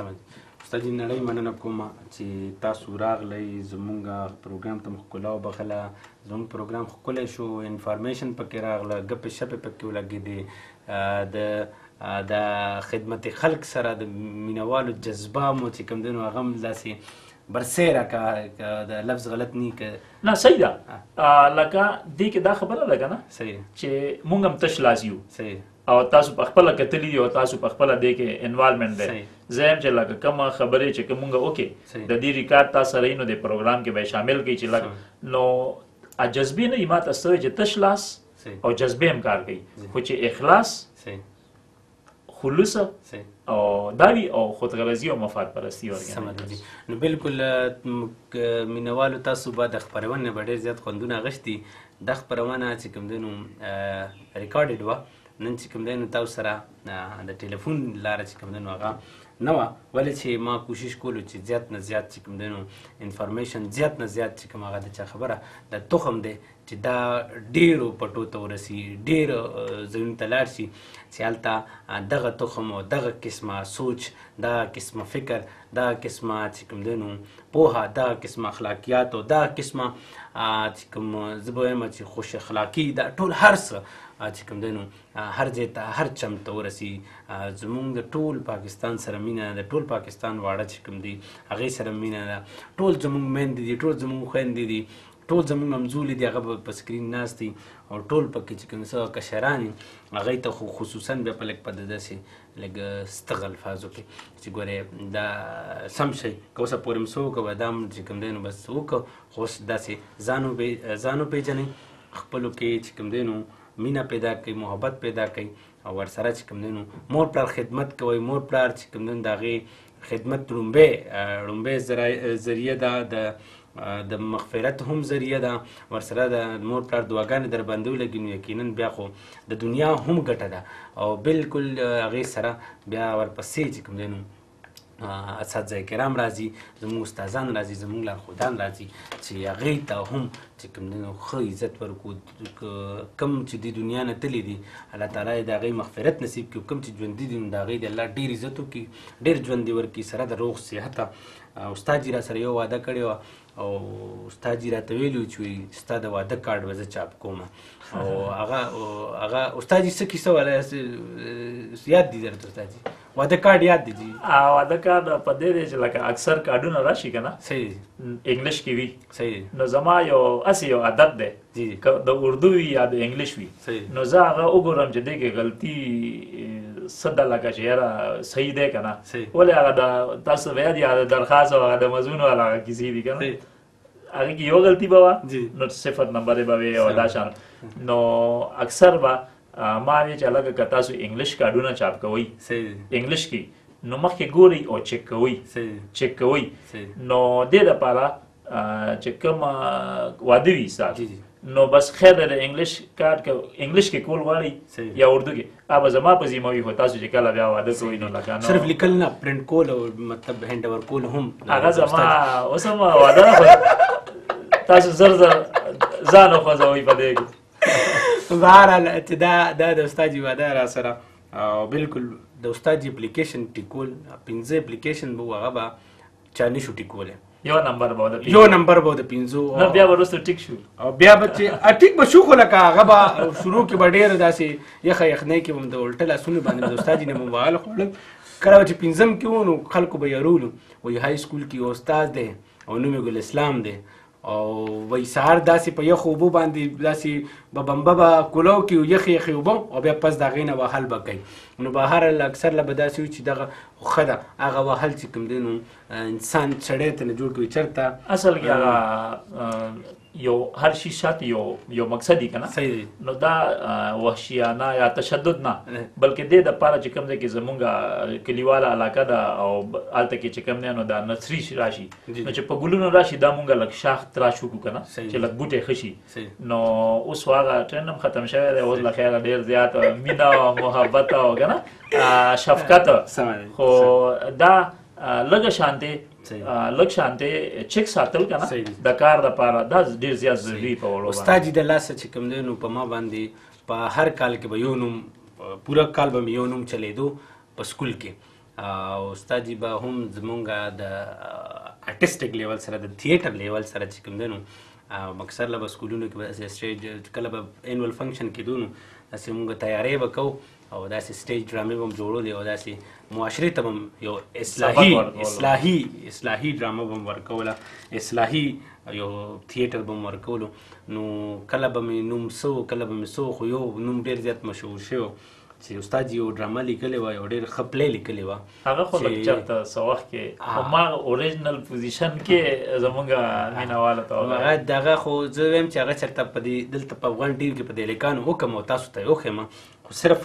استاد جي نړۍ مننه کوم چې تاسو راغلی، زمونږ پروګرام ته مو ښکلا وبښله، زمونږ پروګرام ښکلی شو، information پکې راغله، ګپې شپې پکې ولګېدې، د خدمت خلق سره د مینهوالو جذبه مو چې کوم دی نو هغه هم داسې برسېره که د لفظ غلط نه که نه صحیح ده، لکه دې کې دا خبره ده که نه چې مونږ هم تش لاس یو او تاسو په خپله کتلي دي او تاسو په خپله دې کې involvement دی. زه یم چې لکه کومه خبرې چې کوم مونږ وکړې د دې ریکارډ تاسو سره یې نو د پروګرام کې به یې شامل کړئ چې لکه نو جذبې نه ما ته څه چې تش لاس او جذبې هم کار کوي، خو چې اخلاص، خلوص او دا وي او خودغرضي او مفاد پرستي ورګنه. نو بالکل مینهوالو تاسو به د خپرونې به ډېر زیات خوندونه اخیستي. دا خپرونه چې کوم دی نو recorded وه، نن چې کوم دی نو تاسو سره د ټلیفون لاره چې کوم دی نو هغه نه وه، ولې چې ما کوشش کولو چې زیات نه زیات چې کوم دی نو information زیات نه زیات چې کوم هغه د چا خبره د تخم دی چې دا ډېرو پټو ته ورسي، ډېر ځایونو ته لاړ شي چې هلته دغه تخم او دغه قسمه سوچ، دغه قسمه فکر، دغه قسمه چې کوم دی نو پوهه، دغه قسمه اخلاقیات او دغه قسمه چې کوم زه به وایم چې خوش اخلاقي، دا ټول هر څه چې کوم دی نو هر ځای ته هر چم ته ورسي. زمونږ د ټول پاکستان سره مینه ده، د ټول پاکستان واړه چې کوم دي هغې سره مینه ده، ټول زمونږ میندې دي، ټول زمونږ خویندې دي، ټول زمونږ همزولي دي، هغه به په screen ناست دي او ټول پکې چې کوم څه کشران دي هغوی ته خو خصوصا بیا په لږ په داسې لږ ستغ الفاظو کې چې ګورې دا سم شي که اوسه پورې مو څه وکړه به دا هم چې کوم دی نو بس وکړه، خو اوس داسې ځان وپېژنئ، خپلو کې چې کوم دی نو مینه پیدا کوي، محبت پیدا کوي او ورسره چې کوم دی نو مور پلار خدمت کوئ. مور پلار چې کوم دی نو د هغې خدمت ړومبی ذریعه ده، د مغفرت هم ذریعه ده، ورسره د مور پلار دعاګانې در باندې ولګي نو یقینا بیا خو د دنیا هم ګټه ده او بالکل هغې سره بیا ورپسې چې کوم دی نو اساتذه کرام راځي، زموږ استادان راځي، زموږ لارښودان راځي چې هغې ته هم چې کوم دی نو ښه عزت ورکړو. کوم چې د دنیا نه تللي دي الله تعالی یې د هغې مغفرت نصیب کړي، کوم چې ژوندي دي نو د هغې د الله ډېر عزت وکړي، ډېر ژوند دې ورکړي سره د روغ صحته. استاد جي را سره یو وعده کړې وه او استاد جي راته ویلي وو چې ستا د واده کارډ به زه چاپ کوم، او هغه استاد جي څه کیسه وه یاد دي درته استاد جي؟ واده کارډ یاد دي جي؟ واده کارډ په دې دی چې لکه اکثر کارډونه راشي که نه صحیح انګلیش کې وي، صحیح، نو زما یو هسې یو عادت دی که د اردو وي یا د انګلیش وي نو زه هغه وګورم چې دې کې غلطي څه ده، لکه چې یاره صحیح دی که نه، ولې هغه د تاسو به یاد یې د درخواست او هغه د مضمون والا هغه کیسې دي که نه، هغه کې یو غلطي به وه نو 0 نمبر به وي او دا شان. نو اکثر به ما وی چې هلکه که تاسو انګلیش کارډونه چاپ کوئ انګلیش کې نو مخکې ګورئ او چک کوئ، چک کوئ. نو دې دپاره چې کوم واده وي استاد نو بس خیر دی د انګلیش کارډ که انګلیش کې کول غواړئ یا اردو کې هغه به زما په ذمه وي، خو تاسو چې کله بیا واده کوئ نو لکه صرف لیکل نه، پرنټ کول او مطلب هینډ اوور کول هم هغه زما اوس هم واده تاسو زر زر ځان وخوځوئ په دې کې. بهرحال چې دا د استاد جي واده را سره او بالکل د استاد جي اپلیکیشن ټیکول 5 اپلیکیشن به هغه به چا نشو ټیکولی، یو نمبر به یو نمبر به د 5 نه بیا به وروسته ټیک شو او بیا به چې ټیک به شو، خو لکه هغه به شروع کې به ډېر داسې یخه یخنۍ کې به د الټه لاسونو باندې د استاد جي نه موبایل خوړل. کله به چې 5 کې وو نو خلکو به یارولو، وایي های سکول کې یو استاد دی او نوم یې ګل اسلام دی او وایي سهار داسې په یخو اوبو باندې داسې به بمبه به کولو کې یخې یخې اوبه او بیا پس د هغې نه وهل به کوي. نو بهرحال اکثر له به داسې وي چې دغه ښه ده هغه وهل چې کوم دی نو انسان سړی ته نه جوړ کوي چېرته. اصل کې هغه یو هر شي شاته یو مقصد دی که نه، نو دا وحشیانه یا تشدد نه بلکې دې دپاره چې کوم ځای کې زمونږ کلیواله علاقه ده او هلته کې چې کوم دی نو دا نرسري راشي نو چې په ګلونو راشي دا مونږ لږ شاخ تراش وکړو که نه چې لږ بوټی ښه شي. نو اوس خو هغه ټرینډ هم ختم شوی دی، اوس له خیره ډېر زیات مینه او محبت او که نه شفقت، خو دا لږه شانتې لږ شانتې چک ساتل که نه د کار دپاره دا ډېر زیات ضروري په وړو. استاد جي د لاسه چې کوم دی نو په ما باندې په هر کال کې به یو نوم، پوره کال به مې یو نوم چلېدو په سکول کې، او استاد جي به هم زمونږ د ارټسټک لیول سره د تھیټر لیول سره چې کوم دی نو اکثر له به سکولونو کې به داسې سټیج کله به انول فنکشن کېدو نو داسې مونږ تیارې به کوو او داسې سټیج ډرامې به هم جوړولې او داسې معاشرې ته به هم یو اصلاحي اصلاحي اصلاحي ډرامه به هم ورکوله، اصلاحي یو تھیټر به هم ورکولو. نو کله به مې نوم څه و کله به مې څه و، خو یو نوم ډېر زیات مشهور شوی چې استاد یو ډرامه لیکلې وه، یو ډېر ښه play لیکلې وه. هغه خو لږ چېرته څه وخت کې هماغه original position کې زمونږ مینه والو ته هغه دغه خو زه وایم چې هغه چېرته په دې دلته په افغان ټي وي کې په دې لیکانو وکړم او تاسو ته یې وښیم، خو صرف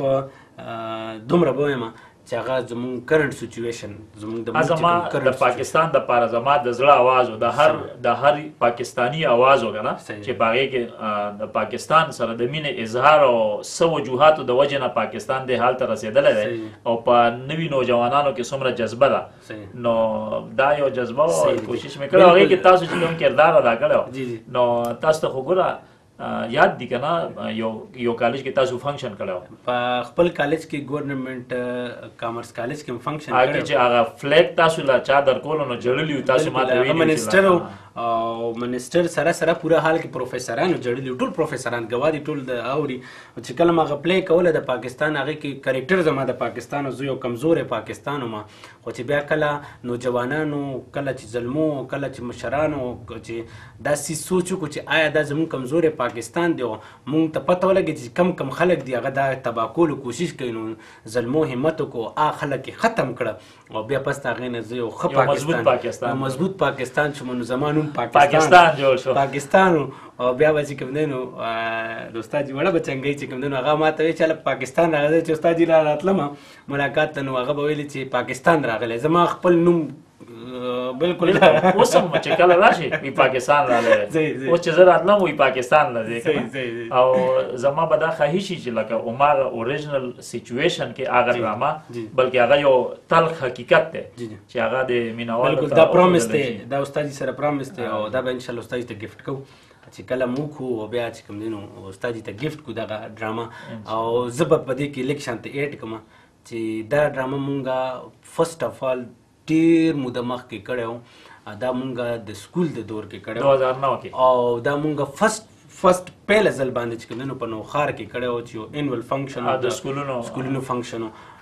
دومره به وایم چې هغه زمونږ current situation زمونږ د زما د پاکستان دپاره زما د زړه اواز و، د هر پاکستاني اواز و که نه چې په هغې کې د پاکستان سره د مینې اظهار او څه وجوهاتو د وجې نه پاکستان دې حال ته رسېدلی دی او په نوي نوجوانانو کې څومره جذبه ده، نو دا یو جذبه و کوشش مې کړی. هغې کې تاسو چې کوم کردار ادا کړی نو تاسو ته خو ګوره یاد دي که نه یو کالج کې تاسو function کړی و؟ په خپل کالج کې ګورنمنټ کامرس کالج کې function کړی چې هغه flag تاسو له چا درکولو نو جړلي وو، تاسو ماته ویلي منسټر او منسټر سره سره پوره حال کې پروفیسرانو جړلي وو، ټول پروفیسران ګواه دي ټول د اوري. چې کله ما هغه play کوله د پاکستان هغې کې character زما د پاکستان زه یو کمزوری پاکستان وم، خو چې بیا کله نوجوانانو کله چې زلمو کله چې مشرانو چې داسې سوچ وکړو چې آیا دا زموږ کمزوری پاکستان دی او مونږ ته پته ولګي چې کم کم خلک دي هغه دا تباه کولو کوشش کوي، نو زلمو همت وکړو هغه خلک یې ختم کړه او بیا پس د هغې نه زه یو ښه پاکستان مضبوط پاکستان شوم. نو زما نوم پاکستان جوړ شو پاکستان. او بیا به چې کوم دی نو د استاد جي وړه بچنګۍ چې کوم دی نو هغه ما ته ویل چې هله پاکستان راغلی چې استاد جي راتلم ملاقات ته، نو هغه به ویلي چې پاکستان راغلی. زما خپل نوم بالکل اوس هم چې کله راشي وي پاکستان راغلی، اوس چې زه راتلم وي پاکستان راځي. او زما به دا خواهش چې لکه هماغه original situation کې هغه ډرامه بلکې هغه یو تلخ حقیقت دی چې هغه د مینهوالو بالکل دا promise دی، دا استاد سره promise دی او دا به انشاءالله استاد ته gift کوو چې کله مو کو او بیا چې کوم دی نو استاد ته gift کو دغه ډرامه. او زه به په دې کې لږ شانته add کوم چې دا ډرامه مونږه first of all ډېر موده مخکې کړی و، دا مونږه د سکول د دور کې کړی 2009 کې، او دا مونږه first پهله ځل باندې چې کوم دی نو په نوښار کې کړی و چې یو annual function د سکولونو function.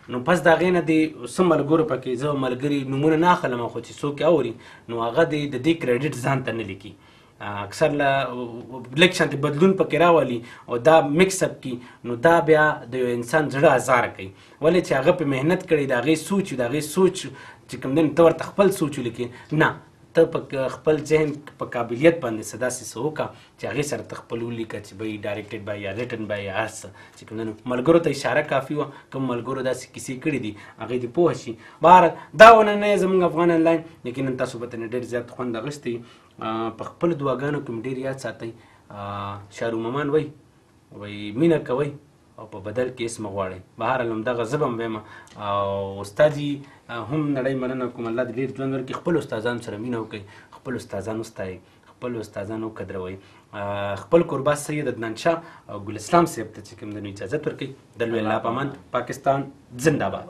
نو پس د هغې نه دې څه ملګرو پکې زه ملګري نومونه نه اخلم خو چې څوک یې اوري نو هغه دې د دې credit ځان ته نه لیکي، اکثر له لږ شانتې بدلون پکې راولي او دا mix up کړي، نو دا بیا د یو انسان زړه ازار کوي. ولې چې هغه په محنت کړی د هغې سوچ د هغې سوچ چې کوم دی نو ته ورته خپل سوچ ولیکې، نه ته په خپل ذهن په قابلیت باندې څه داسې څه وکړه چې هغې سره ته خپل ولیکه چې بای directed by یا written by یا هر څه چې کوم دی نو ملګرو ته اشاره کافي وه. کوم ملګرو داسې کیسې کړي دي هغې دې پوه شي. بهرحال دا ونه نه زموږ افغان انلاین، یقینا تاسو به ترې ډېر زیات خوند اخیستی. په خپلو دعاګانو کې مو ډېر یاد ساتئ. شارو مامان وایي، وایي مینه کوئ او په بدل کې هېڅ مه غواړئ. بهرحال همدغه زه به هم وایم. او استاد هم نړۍ مننه کوم، الله دې ډېر ژوند ورکړي. خپل استادانو سره مینه وکړئ، خپل استادان وستایئ، خپل استادان وقدروئ. خپل کوربه سید عدنان شاه او ګل اسلام صاحب ته چې کوم دی نو اجازت ورکړئ. د لوی الله په امان. پاکستان زنده باد.